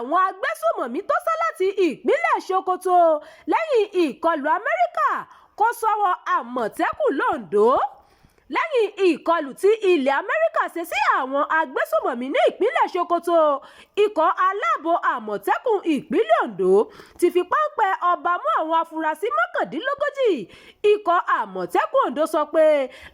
Àwọn agbésùmọ̀mí tó sá láti ìpínlẹ̀ Sokoto lẹ́yìn ìkọlù Amẹ́ríkà kò sọ́wọ́ Àmọ̀tẹ́kùn l'Ondo. Lẹ́yìn ìkọlù tí ilẹ̀ Amẹ́ríkà ṣe sí àwọn agbésùmọ̀mí ní ìpínlẹ̀ Sokoto, ikọ̀ aláàbò Àmọ̀tẹ́kùn ìpínlẹ̀ Ondo ti fi páńpẹ́ ọba mú àwọn afurasí 39. Ikọ̀ Àmọ̀tẹ́kùn Ondo sọ pé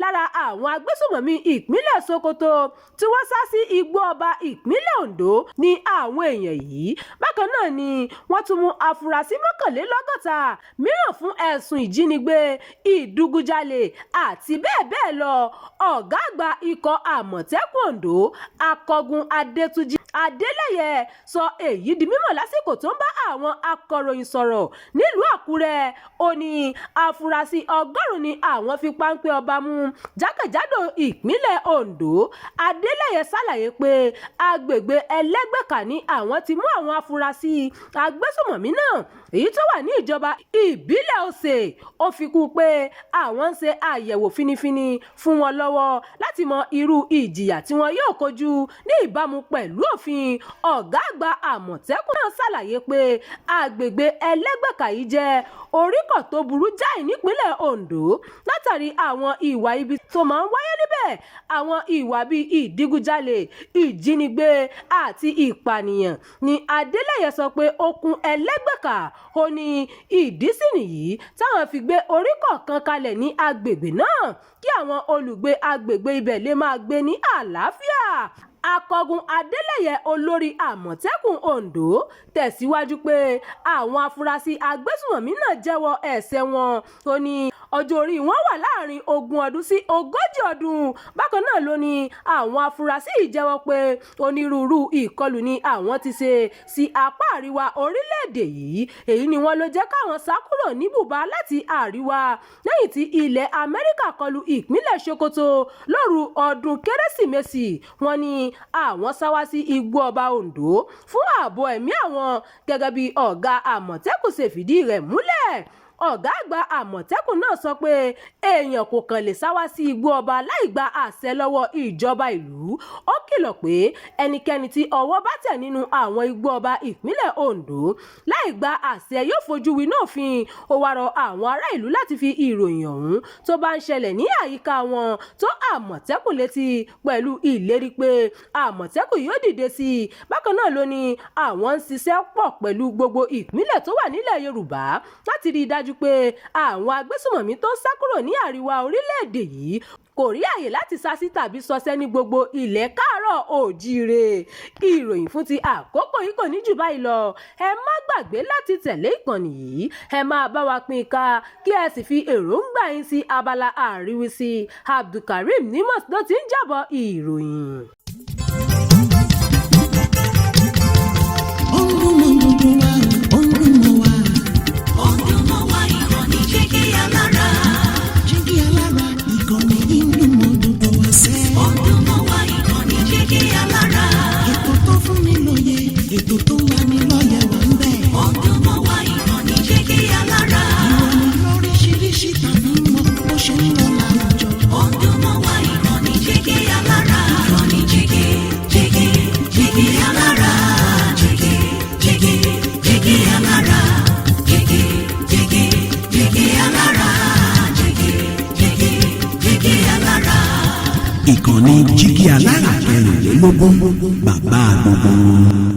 lára àwọn agbésùmọ̀mí ìpínlẹ̀ Sokoto tí wọ́n sá sí igbó ọba ìpínlẹ̀ Ondo ní àwọn èèyàn yìí. Bákan náà ni wọ́n tún mú afurasí 61 mìíràn fún ẹ̀sùn ìjínigbé, ìdígunjalè àti bẹ́ẹ̀ bẹ́ẹ̀ lọ. Ọ̀gá àgbà ikọ̀ Àmọ̀tẹ́kùn Ondo, Akọgun Adétúnjì Adeleye, sọ èyí di mímọ̀ lásìkò tó ń bá àwọn akọ̀ròyìn sọ̀rọ̀ nílùú Àkúrẹ́. Ó ní afurasí 100 ni àwọn fi páńpẹ́ ọba mú jákèjádò ìpínlẹ̀ Ondo. Adeleye ṣàlàyé pé agbègbè Ẹlẹ́gbẹ̀ka ni àwọn ti mú àwọn afurasí agbésùmọ̀mí náà, èyí tó wà ní ìjọba ìbílẹ̀ Ọ̀sẹ̀. Ó fi kún un pé àwọn ń ṣe àyẹ̀wò fínífíní fún wọn lọ́wọ́ láti mọ irú ìjìyà tí wọn yóò kojú ní ìbámu pẹ̀lú òfin. Ọ̀gá àgbà Àmọ̀tẹ́kùn náà ṣàlàyé pé agbègbè Ẹlẹ́gbẹ̀ka yìí jẹ́ oríkọ̀ tó burú jáì nípínlẹ̀ Ondo látàrí àwọn ìwà ibi tó máa ń wáyé níbẹ̀. Àwọn ìwà bíi ìdígunjalè, ìjínigbé àti ìpànìyàn ní Adeleye sọ pé ó kún Ẹlẹ́gbẹ̀ka. Ó ní ìdí sì nìyí táwọn fi gbé oríkọ̀ kan kalẹ̀ ní agbègbè náà kí àwọn olùgbé agbègbè ibẹ̀ lè máa gbé ní àlàáfíà. Akọgun Adeleye, olórí Àmọ̀tẹ́kùn Ondo, tẹ̀síwájú pé àwọn afurasí agbésùmọ̀mí náà jẹ́wọ́ ẹ̀ṣẹ̀ wọn. Ó ní ọjọ́ orí wọn wà láàrin 20 ọdún sí 40 ọdún. Bákan náà ló ní àwọn afurasí yìí jẹ́wọ́ pé onírúurú ìkọlù ni àwọn ti ṣe sí apá àríwá orílẹ̀-èdè yìí. Èyí ni wọ́n ló jẹ́ káwọn sá kúrò ní bùbá láti àríwá lẹ́yìn tí ilẹ̀ Amẹ́ríkà kọlù ìpínlẹ̀ Sokoto lóru ọdún Kérésìmesì. Wọ́n ní àwọn sá wá sí igbó ọba Ondo fún ààbò ẹ̀mí àwọn, gẹ́gẹ́ bí ọ̀gá Àmọ̀tẹ́kùn ṣe fìdí rẹ̀ múlẹ̀. Ọ̀gá àgbà Àmọ̀tẹ́kùn náà sọ pé èèyàn kò kàn lè sá wá sí igbó ọba láì gba àṣẹ lọ́wọ́ ìjọba ìlú. Ó kìlọ̀ pé ẹnikẹ́ni tí ọwọ́ bá tẹ̀ nínú àwọn igbó ọba ìpínlẹ̀ Ondo láì gba àṣẹ yóò fojú winá òfin. Ó wá rọ àwọn ará ìlú láti fi ìròyìn ọ̀hún tó bá ń ṣẹlẹ̀ ní àyíká wọn tó Àmọ̀tẹ́kùn létí, pẹ̀lú ìlérí pé Àmọ̀tẹ́kùn yóò dìde sí i. Bákan náà ló ní àwọn ń ṣiṣẹ́ pọ̀ pẹ̀lú gbogbo ìpínlẹ̀ tó wà nílẹ̀ Yorùbá láti rí i dájú pé àwọn agbésùmọ̀mí tó ń sá kúrò ní àríwá orílẹ̀-èdè yìí kò rí àyè láti sá sí tàbí sọsẹ́ ní gbogbo ilẹ̀ káàárọ̀ òjíire. Ìròyìn fún ti àkókò yìí kò ní jù báyìí lọ. Ẹ má gbàgbé láti tẹ̀lé ìkànnì yìí, ẹ máa bá wa pín ká, kí ẹ sì fi èròǹgbà yín sí abala àríwísí. Abdulkareem Nimos ló ti ń jábọ̀ ìròyìn. Ó ń dún mọ́ gbogbo wa, ó ń dún mọ́ wa. Ó ń dún mọ́ wa, ìkànnì Jígí Alára. Jígí Alára, ìkànnì yìí ń dún mọ́ gbogbo wa sẹ́. Ó ń dún mọ́ wa, ìkànnì Jígí Alára. Ètò tó fún ni lóye, ètò tó ń lani lọ́yẹ̀ wà ń bẹ̀. Ó ń dún mọ́ wa, ìkànnì Jígí Alára. Ìròyìn lóríṣiríṣi tàbí mọ bó ṣe ń lọ láwùjọ. Ó ń dún mọ́ wa, ìkànnì Jígí Alára. Ìkànnì Jígí, Jígí, Jígí Alára. Jígí, Jígí, Jígí Alára. Jígí, Jígí, Jígí Alára. Jígí, Jígí, Jígí Alára. Ìkànnì Jígí Alára 24, bàbá gbogbo wọn.